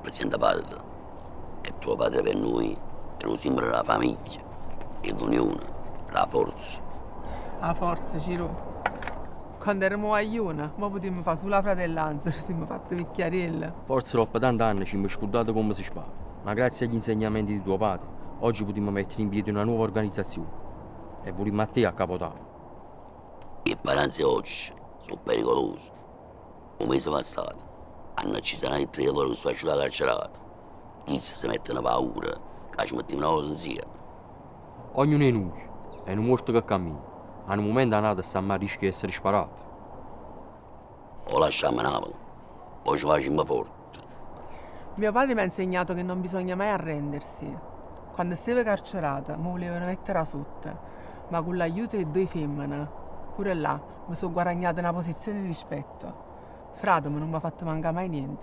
Rappresenta padre e tuo padre per noi è un simbolo della famiglia, dell'unione, della forza. 'A forza, Cirù. Quando eravamo guagliune, mo potemmo fare solo la fratellanza, ci siamo fatti vecchiarelle. Forse dopo tanti anni ci siamo scordati come si spara, ma grazie agli insegnamenti di tuo padre, oggi potremmo mettere in piedi una nuova organizzazione. E volimmo a te a capotavola. 'E paranze oggi sono pericolose. 'O mese passato hanno ucciso n'ati tre loro che sono asciuti 'a carcerato. Chiste se mettono paura ca ce mettimmo na cosa 'nzieme. Ognuno 'e nuje è nu muorto che cammina, a nu mumento a n'ato stammo a rischio 'e essere sparati. O lasciammo Napoli o ce facimmo forte. Mio padre mi ha insegnato che non bisogna mai arrendersi. Quando steva carcerata, mi volevano mettere a sotto, ma con l'aiuto di due femmine, pure là, mi sono guadagnata una posizione di rispetto. Fratemo non mi ha fatto mancare mai niente.